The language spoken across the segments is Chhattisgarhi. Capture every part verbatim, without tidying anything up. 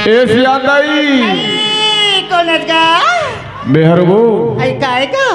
ए सियान दाई। आई, कोन अस गा? मेहर वो। आई, काय का?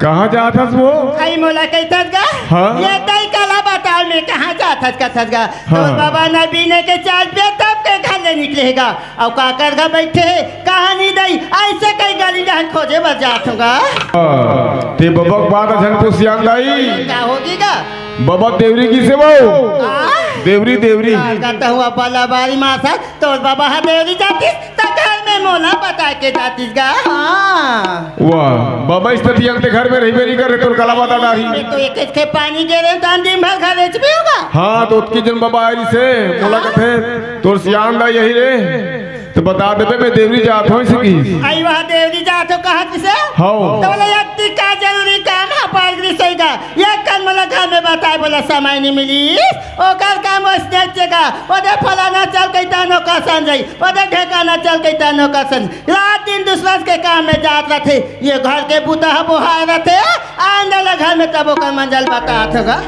कहाँ जात हस वो? आई, मोला कहिथस गा? हाँ? ये दाई काला बताओ, मैं कहाँ जात हस कथस गा? हाँ। तोर बाबा न बीने के चाल पे तब के घर ले निकले हे गा। अउ काकर घर बइठे हे? कहाँ नहीं दाई? अइसे कहीं गली डहन खोजे बर जात हों गा। हाँ, ते बबक बात अझन को सियान दाई। का होगे गा? बबक देवरी किसे वो? हाँ? देवरी, देवरी। का कहत हस वो बला बारी मासा? तोर बाबा ह देवरी जातिस, त घर में मोला बता के जातिस गा। हाँ। वाह, बाबा इस ततियन ते घर में रहिबे नहीं करे, तोर काला बता डारी। मैं तो एक एक के पानी गे रहे, त दिन भर घर एच भी होगा। हाँ, तो ओतकी जन बाबा आय रिसे, मोला कथे, तोर सियान दाई यही रे, त बता देबे, मैं देवरी जात हों, अइसे किहिस। आई वहाँ देवरी जात हों, कहा किसे? हाँ। त बोले, "अत्ती का जरूरी काम ह, पाल गिरी सही गा। एक कन मोला घर में बताए, बोला समय नहीं मिलिस।" ओकर काम ओइसने जगह, ओदे फलाना चल कहिथन ओकर संग जाई, ओदे ढेकाना चल कहिथन ओकर संग। रात दिन दूसरा के काम में जात रथे, ये घर के बूता ह बोहाय रथे, आंदे ले घर में तब ओकर मंजल बतात होगा।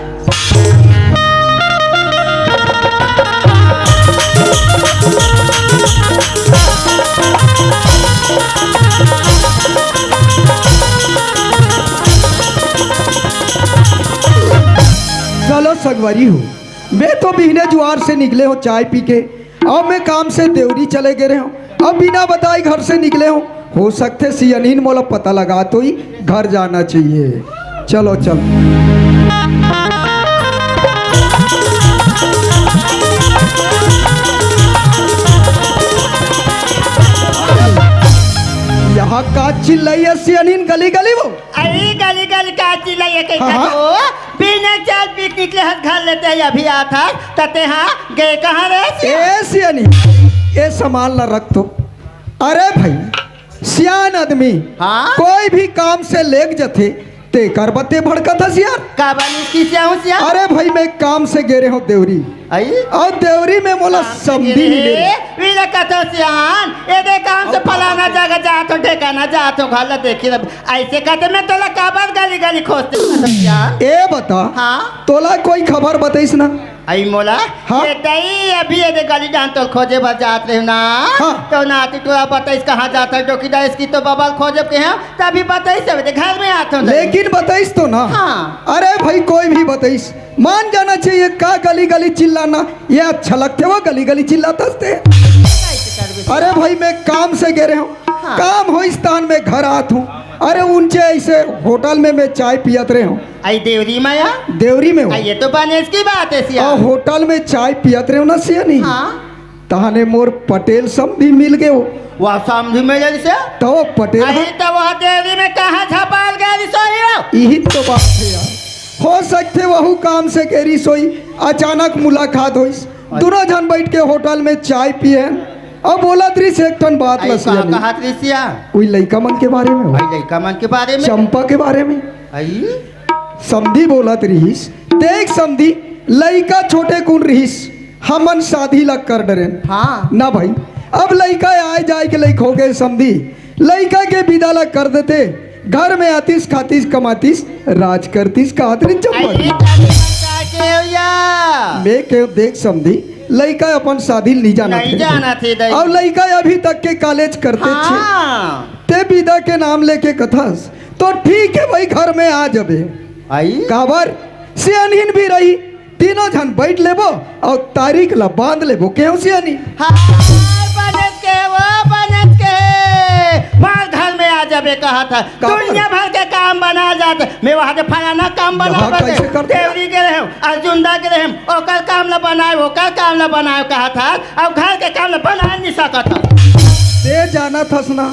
चलो संगवारी हो, मैं तो बिहने जुआर से निकले हों चाय पी के, अउ मैं काम से देवरी चले गे रहे हों, अउ बिना बताए घर से निकले हों। हो सकथे सियनहिन मोला पता लगात होही, घर जाना चाहिए। चलो, चलो। यहाँ का चिल्लाइया सियनहिन गली गली वो? अरे गली गली का चिल्लाइया के हाँ, हाँ। खतो? बिना चाय पी के निकले हस घर ले ते, अभी आत हस, त तेहा गे कहाँ रहे सियान? ए सियानी, ए सामान ला रख तो। अरे भाई, सियान आदमी हाँ? कोई भी काम से लेग जथे, तेकर बर ते भड़कत हस यार। का बनी किसे हूँ सियान? अरे भाई, मैं काम से गे रहे हों देवरी। आई? अउ देवरी में मोला काम से समधी गे मिले रहे। वीला कथो सियान, एदे काम से फलाना जगह जात हों, ढेकाना जात हों, घर ला देखी रब। अइसे कहते मैं तोला काबर गली गली खोजते हूँ सियान? ए बता, हाँ? तोला कोई खबर बताइस ना? आई मोला? हाँ? ये दई अभी एदे गली डहन तोला खोजे बर जात रहेंव ना। हाँ। त नाती टोला बताइस कहाँ जात हस, डोकी दाई इसकी तो बबा ल खोजे के हे, तभी बताइस, अभी ते घर में आत हों। लेकिन बताइस तो ना। हाँ। अरे भाई, कोई भी बताइस, मान जाना चाहिए, का गली गली चिल्लाना, ये अच्छा लगथे वो गली गली चिल्लात हस ते? कैसे करबे? अरे भाई, मैं काम से गे रहे हों, हाँ। काम होइस तहान मैं घर आत हों। अरे उनचे अइसे होटल में मैं चाय पियत रहे हों। आई देवरी में या? देवरी में हों। आई ये तो बनेच की बात हे सियान। अउ होटल में चाय पियत रहे हों ना सियानी। हाँ। तहाने मोर पटेल समधी मिल गे वो। वाह, समधी मिले से? त वो पटेल आई ह- त वो देवरी में कहाँ झपाल गे रिस होही वो? इही तो बात हे यार। हो सकथे वहू काम से गे रिस होही, अचानक मुलाकात होइस। आई। दूनों झन बइठ के होटल में चाय पिए हन। अउ बोलत रिस एक ठन बात आई ला का सियानी। कहत रिस या? उही लइका मन के बारे में हो। आई लइका मन के बारे में? चंपा के बारे में। आई? समधी बोलत रिहिस, देख समधी, लइका छोटे कुन रिहिस, हमन शादी ला कर डरेन। हाँ। ना भाई, अब लइका आए जाए के लइक होगे समधी, लइका के बिदा ला कर देते, घर में आतिस, खातिस, कमातिस, राज करतिस, कहत रिहिन चंपा। अरे, तनी मन का के हो या? मैं केहेंव, देख समधी, लइका अपन शादी ल नहीं जानत नहीं हे। जानत हे, दाई। अउ लइका अभी तक के कॉलेज करते छे। हाँ। ते बिदा के नाम लेके कथस, तो ठीक हे भाई, घर में आ जबे। आई? काबर? सियानिन भी रही, तीनों झन बइठ लेबो अउ तारीख ला बांध लेबो। केहेंव सियानी? हाँ, बनेच के, वो बनेच के। मार घर में आ जाबे कहत हे। काबर? दुनिया भर के काम बना जात। मैं वहाँ के फलाना काम बना यहाँ बते। कैसे करते? देवरी गे रहेंव, अर्जुंदा गे रहेंव, ओकर काम ला बनाए, ओकर काम ला बनाए कहत हे, अउ घर के काम ला बनाए नहीं सकत हे। ते जानत हस ना,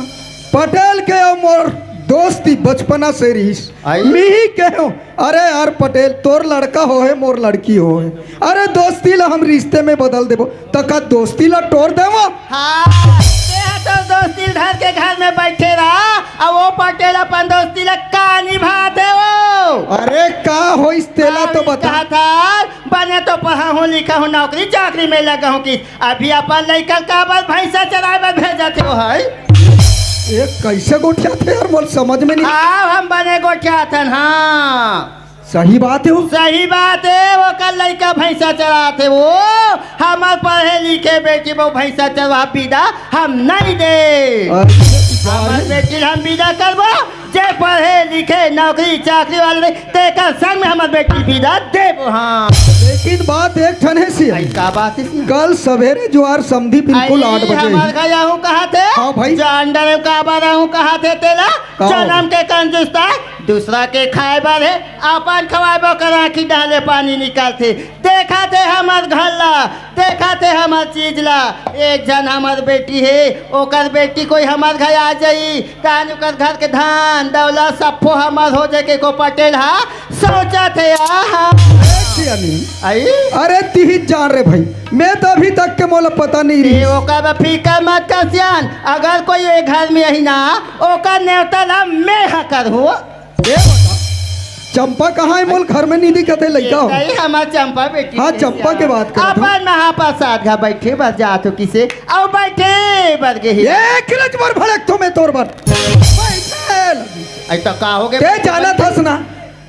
पटेल के अउ मोर दोस्ती बचपना से रिहिस। आई? मिही केहेंव, अरे यार पटेल, तोर लड़का होहे, मोर लड़की होहे। अरे दोस्ती ला हम रिश्ते में बदल देबो, त का दोस्ती ला टोर देवो? हाँ, तेहा तो दोस्ती धर के घर में बइठे रहा, अउ वो पटेल अपन दोस्ती ला का निभात हे वो? अरे का होइस तेला तो अभी बता। कहत हे, बने तो पढ़ा हूँ, लिखा हूँ, नौकरी चाकरी में लगा हूँ कि अभी अपन लइका ल काबर भैंसा चराए बर भेजत हे वो हे? ये कैसे गोठियाथे यार, मोर समझ में नहीं। हाँ, हम बने गोठियाथन, हाँ। सही बात हे वो। सही बात हे, ओकर लइका भैंसा चरात हे वो। हमर पढ़े लिखे बेटी बहू भैंसा चरवा बिदा हम नहीं दे। अच्छा। हमर बेटी हम बिदा करबो, जे पढ़े लिखे नौकरी चाकरी वाले नहीं, तेकर संग में हमर बेटी बिदा देबो। हाँ। लेकिन बात एक ठन हे सियान। आई का बात हे सियान? कल सवेरे जुआर समधी बिल्कुल आई आठ बजे। हमर घर आहूँ कहा थे? हाँ भाई। जान डरे का बार आहूँ कहा थे तेला? का? जनम के कंजूस ताय, दूसरा के खाए बर हे, अपन खवाए बर ओकर आँखी डाले पानी निकलथे। देखा थे हमर घर ला, देखा थे हमर चीज ला। एक झन हमर बेटी हे, ओकर बेटी कोई हमर घर आ जाई, तान ओकर घर के धान दौलत सप्पो हमर हो जाए के को पटेल हा सोचत हे। आहा। ए सियानी। आई? अरे तिही जान रे भाई, मैं तो अभी तक के मोला पता नहीं रही। ओकर फिकर मत कर सियान, अगर कोई ये घर में आही ना, ओकर नेवता ला मैं हा करहूँ। ए बता, चंपा कहाँ हे? मोला घर में नहीं दिखत हे लइका हो। यही हमर चंपा बेटी हाँ, हे चंपा के बात करत हूँ। अपन महाप्रसाद घर बैठे बर जात हो किसे, अउ बैठे बर गे हे। ए किरच बर भड़क तो मैं तोर बर। बैठे लगी। अई तो का हो गे? ते जानत हस ना,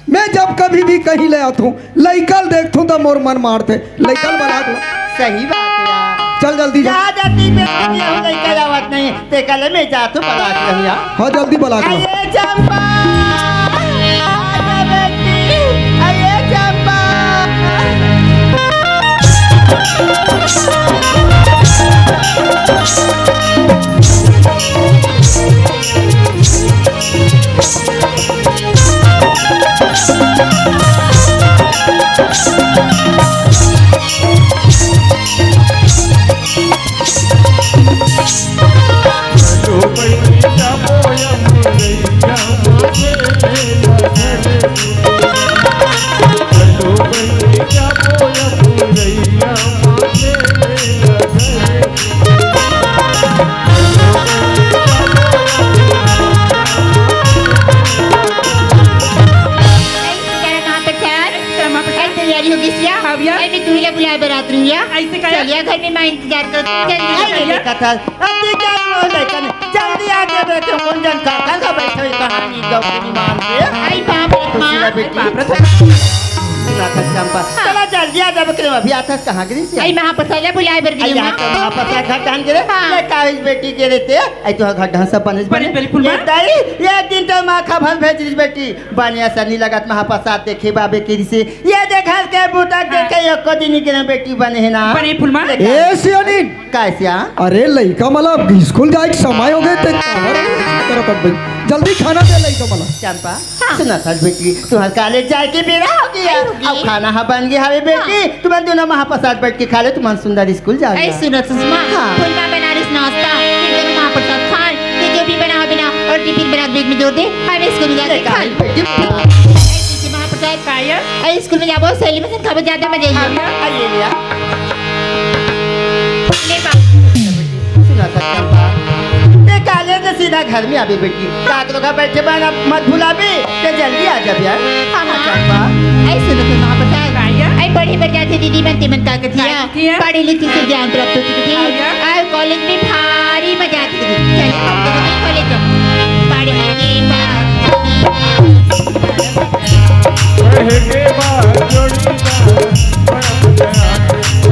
मैं जब कभी भी कहीं ले आत हूँ, लइका ल देखथूं त मोर मन मारथे, लइका ल बला के ला। सही बात हे यार। चल जल्दी जा। जा जल्दी, मैं लइका आवत नहीं, ते कले मैं जाथूं बला के लहूं यार। हाँ, जल्दी बला के ला। अरे चंपा, आ जा बेटी, अरे चंपा। अरे, तैयारी हो गई सिया? हाँ भैया। अरे, मैं दूल्हा बुलाए बर आत रही हूँ या? ऐसे का? चलिया घर में माँ इंतजार कर। जल्दी, अरे, जल्दी। देखा था। अरे, क्या हुआ, लड़का ने? जल्दी आ गया, बैठो, कौन जन का? कल का बैठो, ये कहानी दो, पूरी मान से। आई बाप रे, तो माँ। सिया बेटी। बाप रे। सुना था चंपा। हाँ। चला, जल्दी आ जाबे, कहीं अभी आता, कहाँ गिरी से? आई महाप्रसाद बुलाए बर आई गई यहाँ माँ। तो महाप्रसाद घर ढान गिरे, हाँ। ले कागज बेटी के रहते, आई तो घर ढान सब बने बने, बने। बिल्कुल ये माँ। दाई, ये दिन तो माँ खबर भेज रही बेटी, बनिया सनी लगत महाप्रसाद देखे बाबे के से। ये देख हल के बूता हाँ। देखे एको दिन के ना बेटी बने हे ना। बने फुलमा। लेकिन ए सियानी। का सिया? अरे लइका मला स्कूल जाए के समय हो गए ते काबर करत हस भाई? जल्दी खाना दे लइका मला। चंपा, हाँ। सुना था बेटी, तुम्हार कॉलेज जाए के बेरा हो गया। आई होगी। अब खाना हा बन गया हवे बेटी, हाँ। तुमन दोनों महाप्रसाद बैठ के खा ले, तुमन सुंदर स्कूल जाओ। ऐ सुनो सुषमा, हाँ। फुलमा बनारस नाश्ता, फिर दोनों महाप्रसाद खाए, फिर जो भी बना हो बना और टिफिन बना के बैग में जोड़ दे, हम स्कूल में जाके ले खा ले। बेटी, ऐ पीछे महाप्रसाद। काया? ऐ स्कूल में जाबो, सहेली मन संग खाबो, ज्यादा मजा आही। हाँ, आइए लिया। ले बा। सुना था चंपा, ते कॉलेज से सीधा घर में आबे बेटी। का तो घर बैठे बना मत भुलाबे, ते जल्दी आ जाबे यार। हाँ, माँ। चंपा। ऐ सुनो तो महाप्रसाद। काया? ऐ पढ़े बर जाथे दीदी मन, ते मन का कथिया? काया? पढ़े लिखे से ज्ञान प्राप्त होथे। काया? ऐ कॉलेज में भारी मजा आथे। चले, हम तो नहीं कॉलेज जाबो। पढ़े के बाद पहले बार जोड़ी ना, बड़ा मजा आए।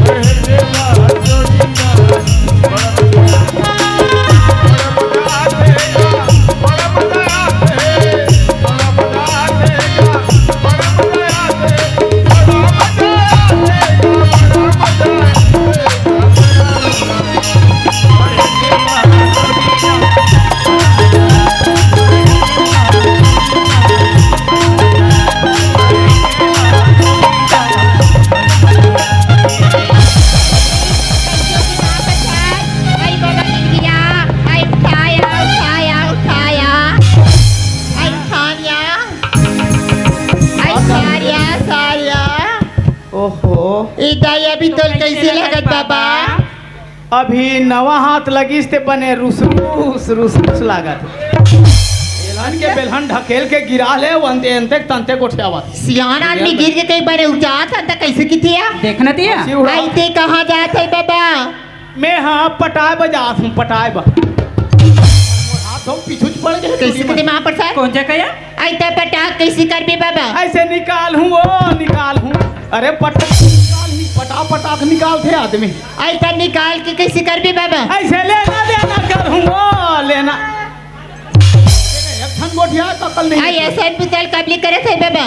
पहले बार जोड़ी ना, बड़ा मजा आए। बड़ा मजा आए, बड़ा मजा आए, बड़ा मजा आए। आई बाबा गिर गया, आई उठाया, उठाया, उठाया, आई उठाया, आई सारिया, सारिया। ओहो। ई दाई अभी तोल कैसे लागत बाबा? अभी नवा हाथ लगिस ते बने रुस रुस, रुस रुस लागत। बेलहन के बेलहन ढकेल के गिरा ले, वंते अंते तंते गोठियावत। सियान आदमी गिर के कहीं बने उजात हन त कैसे किथिया? देखना तिया। सिउड़ा। आई ते कहाँ जात है बाबा? मैं हाँ पटाए बर जात हूँ, पटाए बर। हाथ हम पीछू पड़ गए। कैसे कते महाप्रसाद? कौन जगह या? ऐ त पटाख कैसे करबे बाबा? ऐसे निकाल हूँ, ओ निकाल हूँ। अरे पटाख निकाल ही, पटा पटाख निकालथे आदमी। ऐसा निकाल के कैसे करबे बाबा? ऐसे लेना देना कर हूँ, ओ लेना। एक ठन गोठिया तो कल नहीं। आई ऐसा पुतल कबली करे थे बाबा।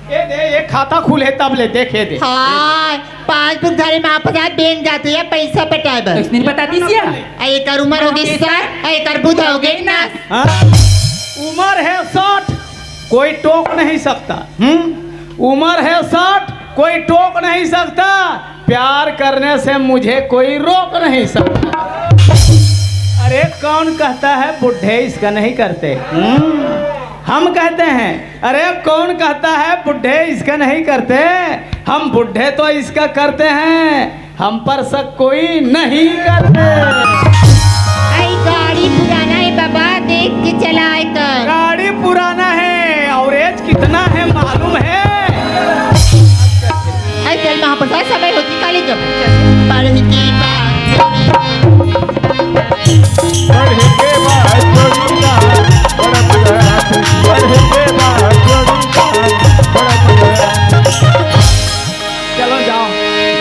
ए दे, ये खाता खुले तब ले देखे दे। हाँ, पासबुक धरे में आप हजार बैंक जाते हैं पैसा पटाए बर। उसने नहीं बता दी सिया। आ एकर उम्र हो गई साठ, आ एकर बुढ़ा हो गई नास। हाँ? उम्र है साठ, कोई टोक नहीं सकता। हम्म, उम्र है साठ, कोई टोक नहीं सकता। प्यार करने से मुझे कोई रोक नहीं सकता। अरे कौन कहता है बुढ़े इसका नहीं करते? हम्म, हम कहते हैं। अरे कौन कहता है बुढ़े इसका नहीं करते? हम बुढ़े तो इसका करते हैं, हम पर शक कोई नहीं करते। आई गाड़ी पुराना है बाबा, देख के चलाए कर। गाड़ी पुराना है और एज कितना है मालूम है? आई चल महाप्रसाद समय होती काली जब पढ़ की बात। पढ़ के बात जोड़ी का, पढ़ के बात जोड़ी का, पढ़ के चलो जाओ,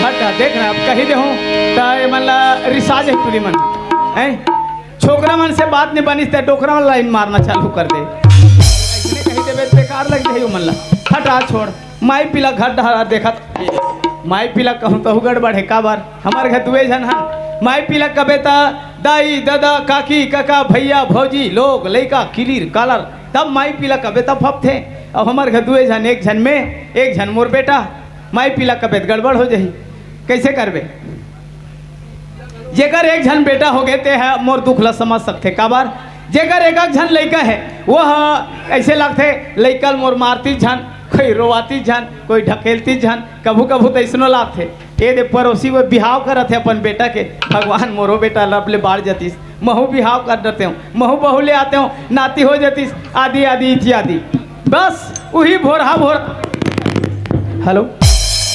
घट देख रहे, अब कही दे हूँ, त ये मन ला रिसाज है टूरी मन, हैं? छोकरा मन से बात नहीं बनिस, त डोकरा मन लाइन मारना चालू कर दे। ऐसने कही देबे, बेकार लग जाही ओ मन ला। हटा, छोड़, माई पीला घट डहर देखत, माई पीला कहूँ तहु गड़बड़ है, काबर? हमर घर दुए झन हन, माई पीला कबे त दाई, ददा, काकी, कका, भैया, भौजी, लोग, लइका, किलीर, कालर, तब माई पीला कबे त फपथे। अब हमर घर दुए झन, एक झन में, एक झन मोर बेटा, माई पीला कबे त गड़बड़ हो जाही। कैसे करबे? जेकर एक झन बेटा होगे, ते ह मोर दुख ल समझ सकथे। काबर? जेकर एक, एक झन लइका हे, वो ह ऐसे लगथे, लइका ल मोर मारती झन, कोई रोवाती झन, कोई ढकेलती झन, कभू कभू त अइसनो लागथे। ए दे पड़ोसी वो बिहाव करत हे अपन बेटा के, भगवान मोरो बेटा लब ले बाढ़ जतिस, महू बिहाव कर देते हो, महू बहू ले आते हो, नाती हो जतिस, आदि आदि इत्यादि। बस उही भोरहा भोर। हेलो,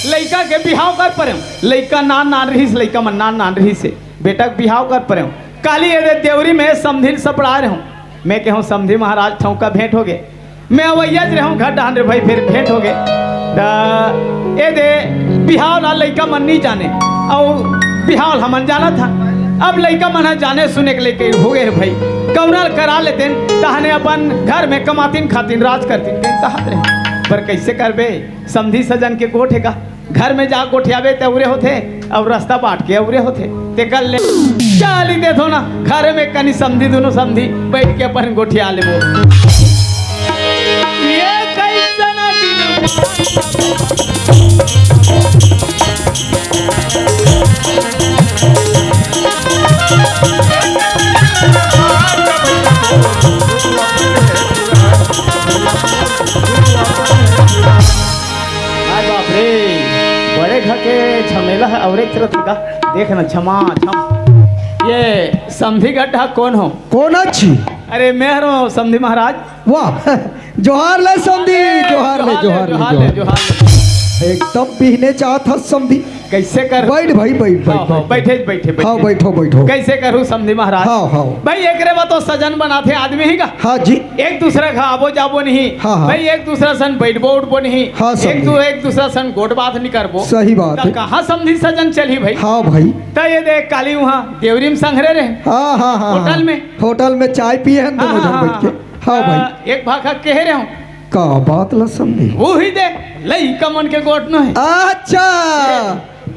लइका के बिहाव कर परे हो, लइका नान नान रहिस, लइका मन नान नान रहिस हे, बेटा के बिहाव कर परे हो। काली ए दे देवरी में समधिल सपड़ा रहे हो, मैं कहूँ समधी महाराज ठौका भेंट होगे। मैं अवैया ज रहूं घर डहान रे भाई, फिर भेंट होगे। त ए दे बिहाव ला लइका मन नहीं जाने, अउ बिहाव ला हमन जानत हन। अब लइका मन ह जाने सुने के लेके होगे रे भाई, कौना ल करा लेतेन, तहने अपन घर में कमातिन खातिन राज करतिन, कहीं कहत रहे। पर कैसे करबे, समधी सजन के गोठ हे का? घर में जा गोठियाबे ते उरे होथे, अउ रास्ता बाट के उरे होथे। तेकर ले चाली देथो ना, घर में कनी समधी, दोनों समधी बैठ के अपन गोठिया लेबो। ये कैसन हाय बाप रे, बड़े घर के झमेला हे, अउ एक तरफ का देख ना, झमा झम। ये समधी गड्ढा कौन हो? कौन अच्छी? अरे मैं हरो समधी महाराज। वाह, जोहार ले समधी, जोहार ले, जोहार ले, जोहार ले, जोहार ले। जोहार ले। एकदम बिहने चाहत हस समधी। कैसे कर? बैठ भाई, बैठ, हाँ, बैठ, हाँ, बैठ। बैठे, बैठे, बैठे। हाँ, बैठो, बैठो। कैसे करूँ समधी महाराज? हाँ, हाँ। भाई, एकरे बा तो सजन बनाथे आदमी ही का। हाँ जी। एक दूसरा का आबो जाबो नहीं। हाँ, हाँ। भाई, एक दूसरा सन बैठबो उठबो नहीं। हाँ, एक समधी। दू-, एक दूसरा सन गोठ बात नहीं करबो। सही बात त है। कहाँ समधी सजन चलही भाई? हाँ भाई। त ये देख, काली उहाँ देवरी में संघरे रहे। हाँ, हाँ, हाँ, होटल हाँ। में। होटल में चाय पिए हन हाँ, दोनों हाँ, झन हाँ, बैठ के। हाँ। हाँ भाई। आ, एक भाखा कहे रहे हूँ। का बात ला समधी? उही दे, लइका मन के गोठ नो हे। अच्छा,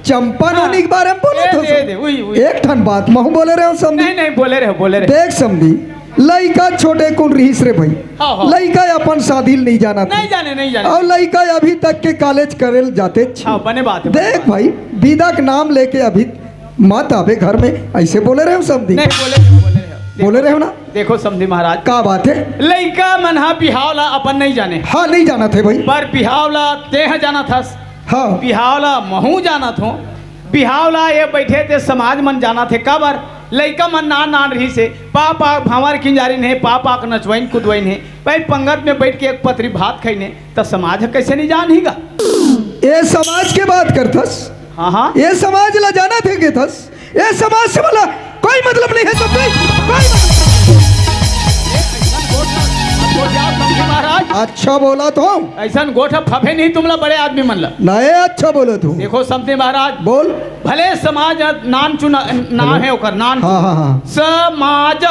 चंपा हाँ। नोनी के बारे में बोलत ए, हो दे, सब? दे, उही, उही। एक ठन बात महू बोले रहे हो समधी? नहीं, नहीं, बोले रहे, बोले रहे। देख समधी, लइका छोटे कुन रिहिस रे भाई। हाँ, हाँ। लइका अपन शादी ल नहीं जानत हे। नहीं जाने, नहीं जाने। अउ लइका अभी तक के कॉलेज करे ल जातेच हे। हाँ, बने बात है, बने देख बात। भाई, बिदा के नाम लेके अभी मत आबे घर में, ऐसे बोले रहे हो समधी? नहीं, बोले रहे हो, बोले रहे हो। देखो, बोले रहे हो ना? देखो समधी महाराज। का बात है? लइका मन हा बिहाव ला अपन नहीं जाने। हाँ, नहीं जानत हे भाई। पर बिहाव ला तेह जानत हस। हाँ। बिहाव ला महू जानत हो। बिहाव ला ये बैठे ते समाज मन जानत हे। काबर? लइका मन नान नान रहिस हे, पा पा भांवर किंजारिन हे, पा पा के नचवाइन कुदवाइन हे। भाई पंगत में बैठ के एक पतरी भात खाइन हे, त समाज ह कैसे नहीं जानही गा? ए समाज के बात करथस? हाँ, हाँ। ए समाज ला जानत हे के थस? ए समाज से वाला कोई मतलब नहीं है, तो कोई, कोई मतलब नहीं। अच्छा बोलत हो। अइसन गोठ फफे नहीं तुमला बड़े आदमी मन ला। नए अच्छा बोलत हो। देखो समधी महाराज, बोल। भले समाज नान चुन, नाम हेलो। हे ओकर, नान हाँ, चुन। हाँ, हाँ। समाज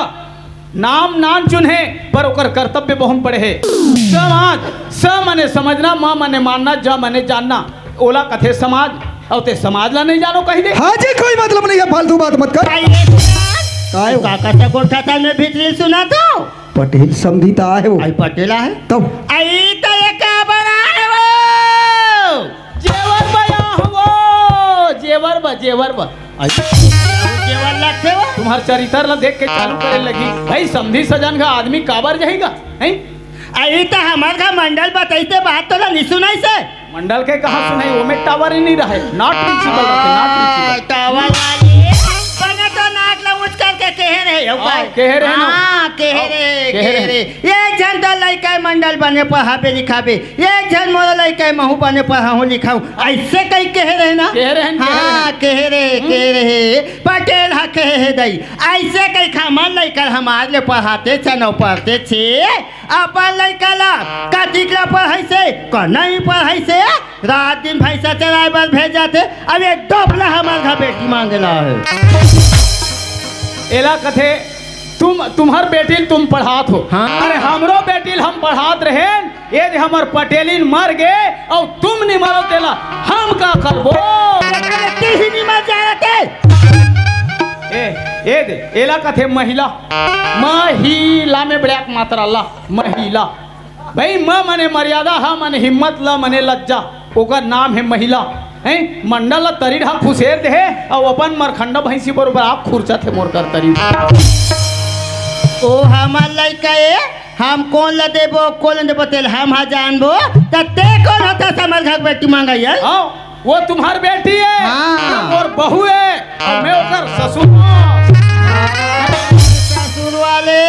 नाम नान चुन हे, पर ओकर कर्तव्य बहुत बड़े हे। समाज, स मने समझना, म मने मानना, ज मने जानना। ओला कथे समाज, अउ ते समाज ला नहीं जानो कहि दे। हाँ जी, कोई मतलब नहीं है, फालतू बात मत कर। आई रे सुना। काय हो? काका से गोठा था मैं भीतरी सुना तो। पटेल समधी त आहे हो। आई पटेल आहे। तब? आई त ये का बना है वो? जेवर बया हो, जेवर ब, जेवर ब। आई जेवर लगथे वो। तुम्हार चरित्र ला देख के चालू करे लगी। भाई समधी सजन का आदमी काबर जाही गा? हैं? आई त हमर घर मंडल बताइस ते बात तोला नहीं सुनाइस हे। मंडल के कहाँ सुनाई, वो में टावर ही नहीं रहे, not reachable रखे, not reachable। टावर वाली। बने तो नाक ला ऊंच करके कहे रहे, हो हाँ, काय? कहे रहे ना। हाँ, कहे हाँ, रहे, कहे कहे रहे। रहे। एक झन तो लइका मंडल बने पढ़ाबे लिखाबे, एक झन मोर लइका महू बने पढ़ाहूँ लिखाहूँ, अइसे कहि कहे रहे ना। कहे रहे, कहे हाँ, रहे। कहे रहे, हम्म। कहे रहे। पटेल हा कहे हे दई, अइसे कहि खामन लइका हमार ले पढ़ाते छे, न पढ़ते छे। अपन लइका ला कतिक ला पढ़ाइस हे, का नहीं पढ़ाइस हे, रात दिन भैंसा चराए बर भेज जाथे। अब ये डोबला हमर घर बेटी मांगे ला हे। एला कथे, तुम, तुम्हर बेटी ल तुम पढ़ात हो। हाँ। अरे हमरो बेटी ल हम पढ़ात रहेन, ये दे हमर पटेलिन मर गे, अउ तुम नि मरो तेला हम का करबो? तेही नि मर जाए ते। ए, ए दे, एला कथे महिला। महिला में ब्लैक मात्रा ला, महिला। भाई, म मने मर्यादा, ह मने हिम्मत, ल मने लज्जा, ओकर नाम हे महिला। हैं? मंडल ल तरी डहा खुसेर देहे, अउ अपन मरखंडा भैंसी बरोबर आप खुरचत हे मोर कर तरी। ओ हमर लइका ए, हम कोन ल देबो, कोन ल देबो, तेल हम हा जानबो, त ते कोन होता समर घर बेटी मांगइया? हाँ, वो तुम्हार बेटी है, हाँ। वो मोर बहू है, और मैं ओकर ससुर हूँ। ससुर वाले,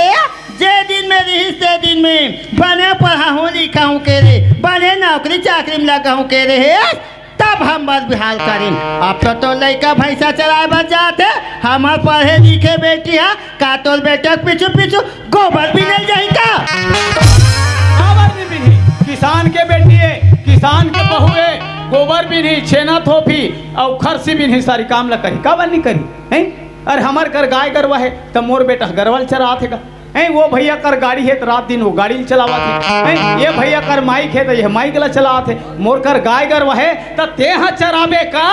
जे दिन में रहिस, ते दिन में बने पढ़ाहूँ लिखाहूँ के रे, बने नौकरी चाकरी में लगाहूँ के रे, तब हम बस बिहार करिन। अब तो तोर लइका भैंसा चराए बर जात हे, हमर पढ़े लिखे बेटी हा, का तोर बेटा के पीछू पीछू गोबर बीने ल जाही का? काबर नहीं बीनही? किसान के बेटी हे, किसान के बहू हे, गोबर बीनही, छेना थोपही, अउ खरसी बीनही, सारी काम ला करही, काबर नहीं करही? हैं? अरे हमर कर गाय गरवा हे, त मोर बेटा गरवा ल चरात हे का? हैं, वो भैया कर गाड़ी हे त रात दिन वो गाड़ी ल चलावत हे। हैं, ये भैया कर माइक हे त ये माइक ला चलावत हे। मोर कर गाय गरवा हे त तेहा चराबे का?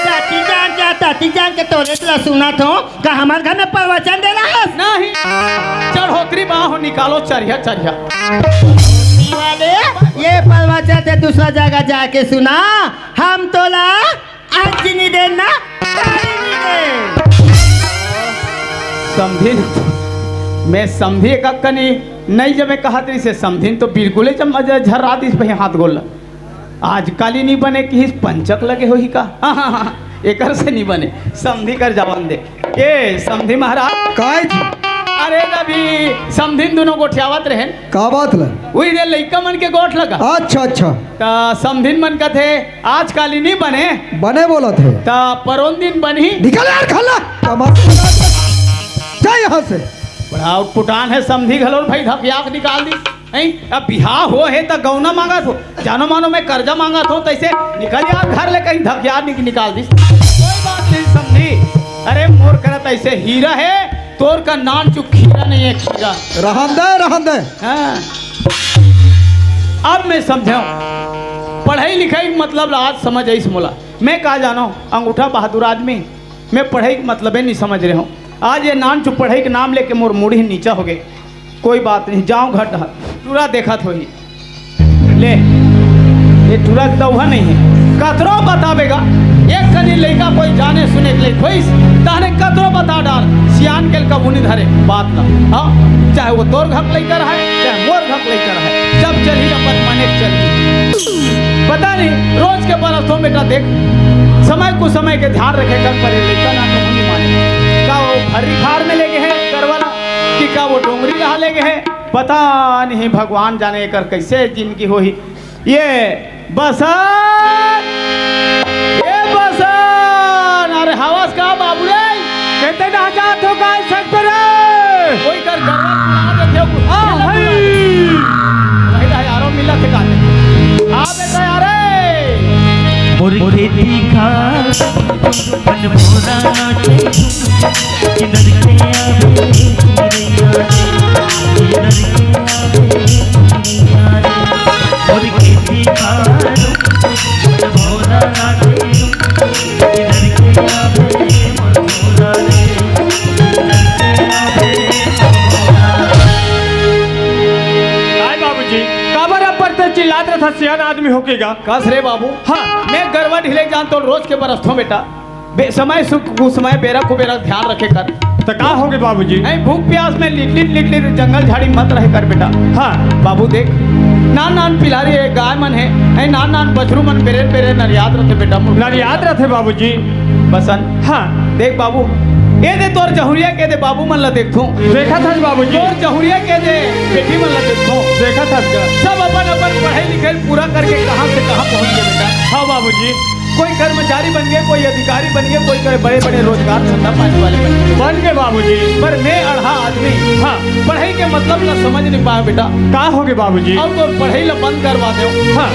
ताती जान के, ताती जान के तोरे ला सुनत हो, का हमर घर में प्रवचन देना हे? नहीं। चढ़ोतरी बाहो निकालो चरिया चरिया। वाले, ये प्रवचन ते दूसरा जगह जाके सुना, हम तोला आज नहीं देना, काली नहीं दे। समधी, मैं समधी कक्का नहीं, नहीं जब मैं कहत रहिसे समधी तो बिल्कुल ही जब मजा झर्रा दिस भाई हाथ गोल। आज काली नहीं बने कि इस पंचक लगे होही का? हाँ, हाँ, हाँ, एकर से नहीं बने, समधी कर जावन दे। ए, समधी महाराज। काय जी? अरे रवि, समधिन दुनों गोठियावत रहेन। का बात ल? उही दे लइका मन के गोठ लगा। अच्छा, अच्छा। त समधिन मन कथे, आज काली नी बने। बने बोलत हे। त परोन दिन बनही। निकल यार, खल्ला। तमाशा लगा। जा यहाँ से। बड़ा उटपुटान हे समधी घलो भाई, धकिया के निकाल दी। हैं? अब बिहाव हो हे त गौना मांगत हो, जानो मानो मैं कर्जा मांगत हो, तैसे निकल यार घर ले कहीं धकिया निक-, निकाल दी। कोई बात नहीं समधी। अरे मोर करा तैसे हीरा हे, तोर का नान चुक खीरा नहीं हे, खीरा। रहन दे, रहन दे। हाँ। अब मैं समझाऊं, पढ़ाई लिखाई के मतलब ला आज समझ आइस मोला। मैं का जानो, अंगूठा बहादुर आदमी, मैं पढ़ाई के मतलबे नहीं समझ रहे हूँ। आज ये नान चुक पढ़ाई के नाम लेके मोर मुड़ी नीचा हो गए। कोई बात नहीं, जाओ घर डहर, टूरा देखत होही। ले, ये टूरा दौहा नहीं है। कतरो बताबेगा, एक कनी लइका कोई जाने सुने के लइक होइस, तहने कतरो बता डार, सियान के लइका उनी धरे बात ला। हाँ, चाहे वो तोर घर लइका रहे, चाहे मोर घर लइका रहे, जब चली अपन मने चली। पता नहीं, रोज के बरस हो बेटा देख, समय कुसमय के ध्यान रखे कर परे लइका ना तो नहीं माने। का वो भर्री खार में लेगे हे करवाला, कि का वो डोंगरी रहा लेगे हे? पता नहीं, भगवान जाने एकर कैसे जिंदगी होही। ये बसन, ये बसन, अरे हवस का बाबू रे? कहते ना जात हो गाय छत पर रे। कोई कर गरबा बुला देते हो। आ, हई। देखा, मन भोला नाचे, किधर के आवे, किधर के आवे, और के देखा, मन भोला नाचे, किधर के आवे, मन भोला रे, किधर के आवे, मन भोला। काय बाबूजी, काबर अब्बड़ तेज चिल्लात रथस, सियान आदमी होके गा? कस रे बाबू। हाँ। मैं गरवा ढिले जान तो रोज के बरस थो बेटा। बे-, समय सुख कुसमय बेरा कुबेरा ध्यान रखे कर। त का होगे बाबूजी? नहीं, भूख प्यास में लिट लिट लिट लिट जंगल झाड़ी मत रहे कर बेटा। हाँ। बाबू देख, नान नान पिलारी है, गाय मन है, नहीं, नान नान बछरू मन बेरे बेरे नरियात रथे बेटा। नरियात रथे बाबूजी। बसंत। हाँ। देख बाबू, ए दे तोर जहुरिया के दे बाबू मन ला देखथों। देखत हस बाबूजी। तोर जहुरिया के दे बेटी मन ला देखथों। देखत हस का? सब अपन अपन पढ़ाई लिखाई पूरा करके कहाँ से कहाँ पहुँच गए बेटा। हाँ बाबूजी। कोई कर्मचारी बन गए, कोई अधिकारी बन गए, कोई करे बड़े बड़े रोजगार धंधा पाने वाले बन गए। बन गए बाबूजी। पर मैं अड़हा आदमी, हाँ। पढ़ाई के मतलब ला समझ नहीं पाया बेटा। का होगे बाबूजी? अउ तोर पढ़ाई ला बंद करवा देव। हाँ।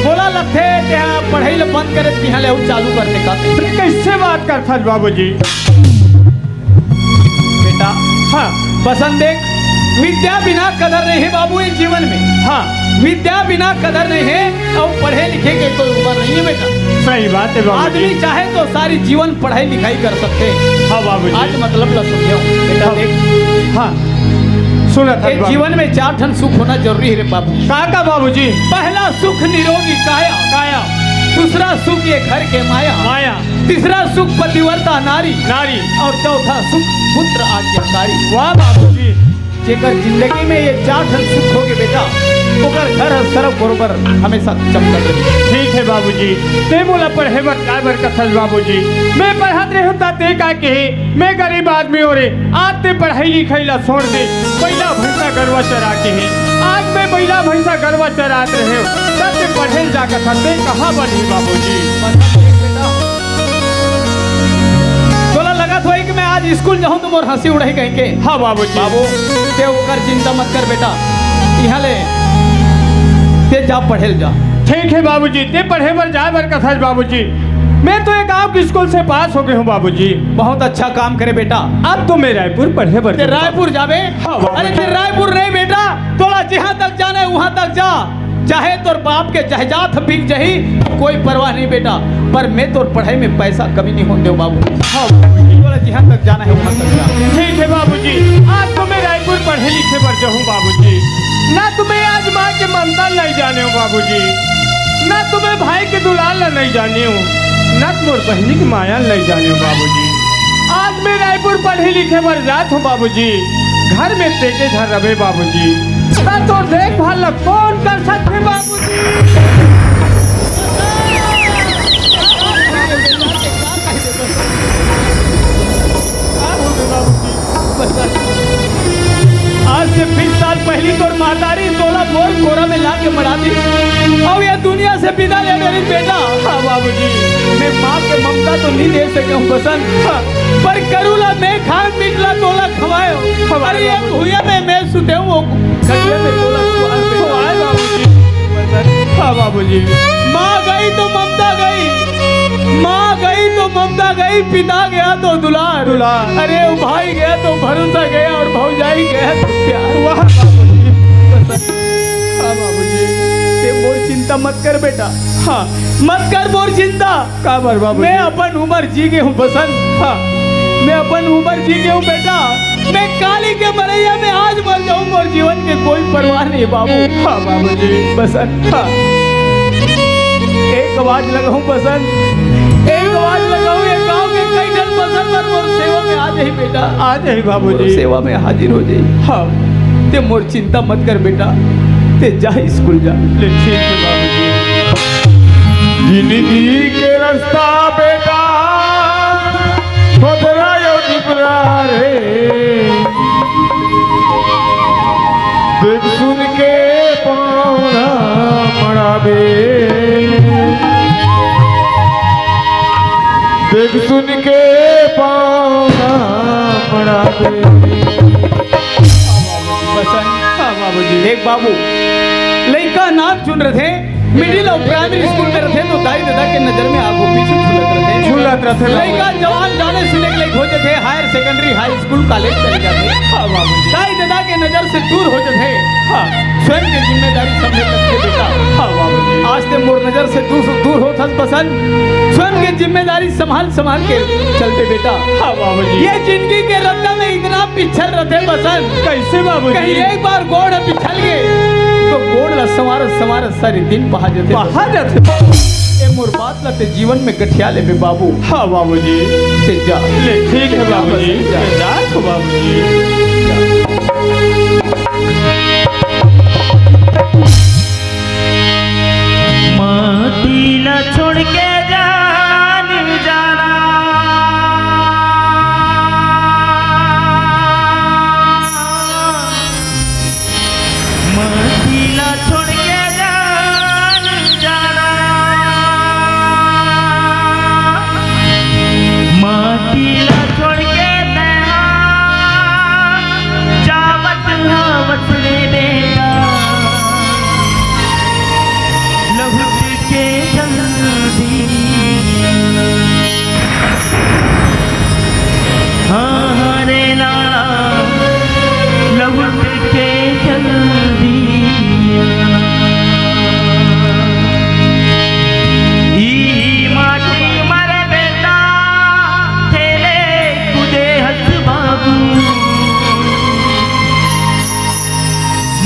मोला लगथे तेहा पढ़ाई ला बंद करे तिहा ले अउ चालू कर दे का। कैसे बात करथस बाबूजी? बेटा, हाँ। बसंत देख, विद्या बिना कदर नहीं है बाबू इस जीवन में। हाँ। विद्या बिना कदर नहीं है, अउ पढ़े लिखे के कोई उम्र नहीं है बेटा। सही बात है बाबूजी। आदमी चाहे तो सारी जीवन पढ़ाई लिखाई कर सकथे। हाँ बाबूजी। आज मतलब ला समझो बेटा, हाँ। देख। हाँ। सुनत हस एक बाबू। जीवन में चार ठन सुख होना जरूरी है रे बाबू। का का बाबूजी? पहला सुख निरोगी काया। काया। दूसरा सुख ये घर के माया। माया। तीसरा सुख पतिव्रता नारी। नारी। और चौथा सुख पुत्र आज्ञाकारी। वाह बाबूजी। जेकर जिंदगी में ये चार ठन सुख होगे बेटा, ओकर घर हर सरग बरोबर हमेशा चमकत रही। ठीक है बाबूजी, ते मोला पढ़े बर काय बर कथस बाबूजी? मैं पढ़त रेहेंव त ते का कहे, मैं गरीब आदमी हों रे, आज ते पढ़ाई लिखाई ला छोड़ दे, बइला भैंसा गरवा चरा के हे। आज मैं बइला भैंसा गरवा चरात रेहेंव, तब ते पढ़े ल जा कथस, ते कहाँ बनही बाबूजी? तोला लगत होही कि मैं आज स्कूल जाहूं त मोर हंसी उड़ही कहिके। हाँ बाबूजी। बाबू, ते ओकर चिंता मत कर बेटा, इहाँ ले ते जा पढ़े ल जा। ठीक है बाबूजी, ते पढ़े बर जाए बर कथस बाबूजी। मैं तो ये गांव के स्कूल से पास हो गए हूँ बाबूजी। बहुत अच्छा काम करे बेटा। अब तो मैं रायपुर पढ़े बर ते जाऊँ। रायपुर जाबे? हाँ बाबूजी। अरे ते रायपुर नहीं बेटा, तोला जहाँ तक जाना है वहाँ तक जा, चाहे तोर बाप के जायदाद बिक जाही, कोई परवाह नहीं बेटा, पर मैं तोर पढ़ाई में पैसा कमी नहीं होने देव बाबू। हाँ बाबूजी। तोला जहाँ तक जाना है वहाँ तक जा। ठीक है बाबूजी, आज तो मैं रायपुर पढ़े लिखे बर जाहूँ बाबूजी। ना तो मैं आज माँ के ममता नहीं जानेंव बाबूजी, ना तो मैं भाई के दुलार ला नहीं जानेंव, ना तो मोर बहिनी के माया ला नहीं जानेंव बाबूजी। आज मैं रायपुर पढ़े लिखे बर जात हूँ बाबूजी। घर में तेके घर रबे बाबूजी, त तोर देखभाल ला कौन कर सकथे बाबूजी? आज से बीस साल पहली तोर महतारी तोला मोर कोरा में ला के मड़ा दी, अउ ये दुनिया से बिदा ले डरिस बेटा। हाँ बाबूजी। मैं माँ के ममता तो नहीं दे सके हूँ बसंत, हाँ। पर करू ला मैं खाए, मीठ ला तोला खवाए। हाँ, अरे ये बाबूजी। भुइया में मैं सुते हूँ, वो खटिया में तोला सुआए। सुआए बाबूजी। हाँ बाबूजी। माँ गई तो ममता गई, माँ गई तो ममता गई, पिता गया तो दुलार। दुलार। अरे वो भाई गया तो भरोसा गया, और भौजाई गया तो प्यार। वाह बाबूजी। हाँ बाबूजी। ते मोर चिंता मत कर बेटा। हाँ। मत कर मोर चिंता। काबर बाबू? मैं अपन उम्र जी गे हूँ बसंत। हाँ। मैं अपन उम्र जी गे हूँ बेटा। मैं काली के मरैया में आज मर जाऊँ, मोर जीवन के कोई परवाह नहीं बाबू। हाँ बाबूजी। बसंत। हाँ। एक आवाज लगाऊं बसंत, एक आवाज लगाऊं, ये गांव के कई ठन बसंत मन मोर सेवा में आ जाही बेटा। आ जाही बाबूजी। मोर सेवा में हाजिर हो जाही। हाँ। ते मोर चिंता मत कर बेटा, ते जा स्कूल जा। ले ठीक है बाबूजी। जिंदगी के रास्ता बेटा खोदरा यो निपरा रे, देख सुन के पाँव ना मड़ाबे, देख सुन के पाँव ना मड़ाबे। बसंत। हाँ बाबूजी। देख बाबू, लइका नान चुन रथे, मिडिल अउ प्राइमरी स्कूल में रथे तो दाई ददा के नजर में आगू पीछू झूलत रथे। झूलत रथे बाबू। लइका जवान जाने सुने के लायक हो जथे, higher secondary, high school, college चले जाथे। हाँ बाबूजी। दाई ददा के नजर से दूर हो जथे। हाँ। स्वयं के जिम्मेदारी समझे लगथे बेटा। हाँ बाबूजी। आज ते मोर नजर से दूर, दूर होथस बसंत। स्वयं के जिम्मेदारी संभाल संभाल के चलते बेटा। हाँ बाबूजी। ये जिंदगी के रद्दा में इतना पिछल रथे बसंत। कैसे बाबूजी? कहीं एक बार गोड़ पिछल गे तो गोड़ ला संवारत संवारत सारी दिन पहा जथे। पहा जथे। ए मोर बात ला ते जीवन में गठिया लेबे बाबू। हाँ बाबूजी। ते जा। ले ठीक है बाबूजी। जा। ते जात हो बाबूजी। माटी ला छोड़ के जान जाना। माटी ला छोड़ के जान जाना। माटी ला छोड़ के तैं जावत हवस रे बेटा। लहुट के जल्दी। हाँ, हाँ रे लाला, लहुट के जल्दी आना। ई माटी मर बेटा, खेले कूदे हस बाबू।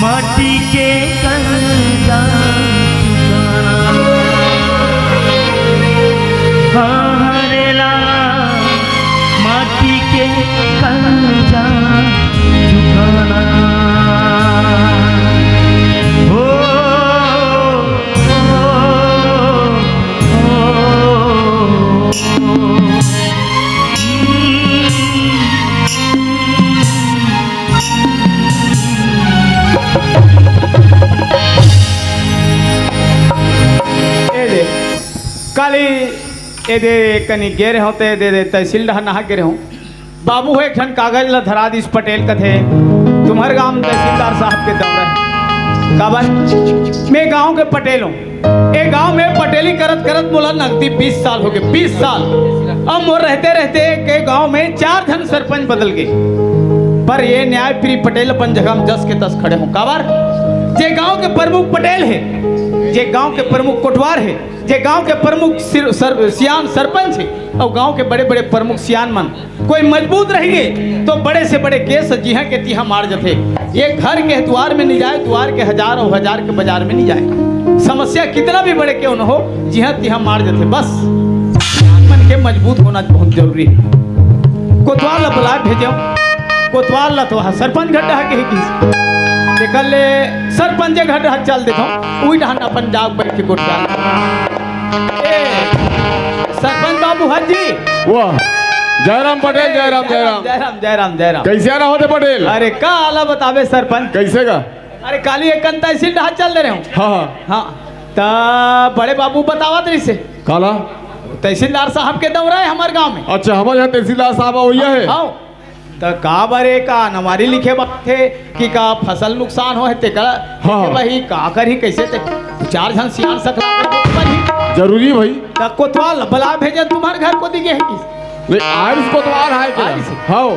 माटी के कर्जा चुकाना। हाँ, हाँ रे लाला, माटी के कर्जा चुकाना। हो, हो, हो, हो। ए दे, काली ए दे कनी गे रहे होते, ए दे, दे तहसील डहर नहा गे रहे हो। बाबू हो एक ठन कागज ला धरा दिस पटेल कथे, तुम्हर गांव में तहसीलदार साहब के दौरा है। काबर? मैं गांव के पटेल हूँ। ए गांव में पटेली करत करत मोला नगदी बीस साल हो गए, बीस साल। अब मोर रहते रहते के गांव में चार झन सरपंच बदल गए, पर ये न्याय प्रिय पटेल अपन जगह में जस के तस खड़े हों। काबर? जे गांव के प्रमुख पटेल है, जे गांव के प्रमुख कोटवार है, जे गांव के प्रमुख सिर-, सर-, सियान सरपंच है और गांव के बड़े बड़े प्रमुख सियान मन कोई मजबूत रहिगे तो बड़े से बड़े केस जिहां के तिहां मार जथे। ये घर के द्वार में नहीं जाए, द्वार के हजार और हजार के बाजार में नहीं जाए। समस्या कितना भी बड़े क्यों न हो, जिहां तिहां मार जथे। बस मन के मजबूत होना बहुत जरूरी है। कोतवाल ला बुला भेजे, कोतवाल ला तो वहाँ सरपंच घर डहा के ही किस। तेकर ले सरपंच घर डहा चल देथो, उही डहा अपन जाग बैठ के गोठिया। ए, सरपंच बाबू, हाँ जी। वाह, जयराम पटेल, जयराम, जयराम। जयराम, जयराम, जयराम। कैसे आना होते पटेल? अरे, का आला बतावे सरपंच? कैसे का? अरे, काली एक कन तहसील डहा चल दे रहे हो। हाँ, हाँ। हाँ, त बड़े बाबू बतावत रहिसे। काला? तहसीलदार साहब के दौरा है हमारे गांव में। अच्छा, हमारे यहाँ तहसीलदार साहब वही है। हाँ। त का बरे का अनवारी लिखे बात है कि का फसल नुकसान हो है तेका हाँ। भाई का करही कैसे ते दू चार झन सियान सकला के बोल परही। जरूरी भाई। त कोतवाल बला भेजे तुम्हारे घर को दिखे है किस? नहीं, आइस कोतवाल है क्या? आइस। हाँ,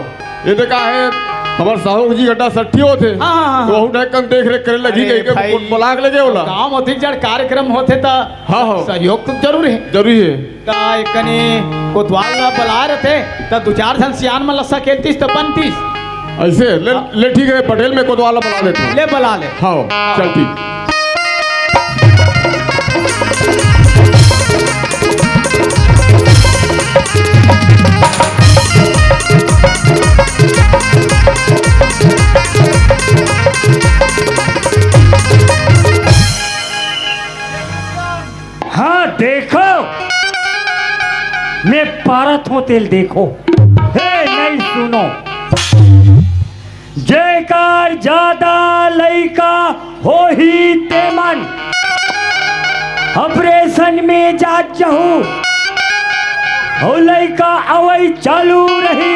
ये तो का है, हमारे साहू जी गड्ढा सट्ठी होते। हाँ, हाँ, हाँ, तो हाँ। वहू ढक्कन देख रेख करे लगी अरे गई के भाई, कोट बलाक लगे होला। गांव में अधिक जड़ कार्यक्रम होते त हाँ, हाँ। सहयोग तो जरूर है। जरूरी है। त एकनी कोतवाल ला बला रहते, त दू चार झन सियान मन ला सकेलतीस त बनतीस। ऐसे? ले, हाँ। ले ठीक है, पटेल मैं कोतवाल ला बला लेता हूँ। ले बला ले। हाँ, चल ठीक। हाँ, देखो, मैं पारत हूँ तेल देखो। हे, नहीं सुनो। जेकर ज्यादा लइका होही तेमन ऑपरेशन में जात जहू। अउ लइका अवई चालू रही।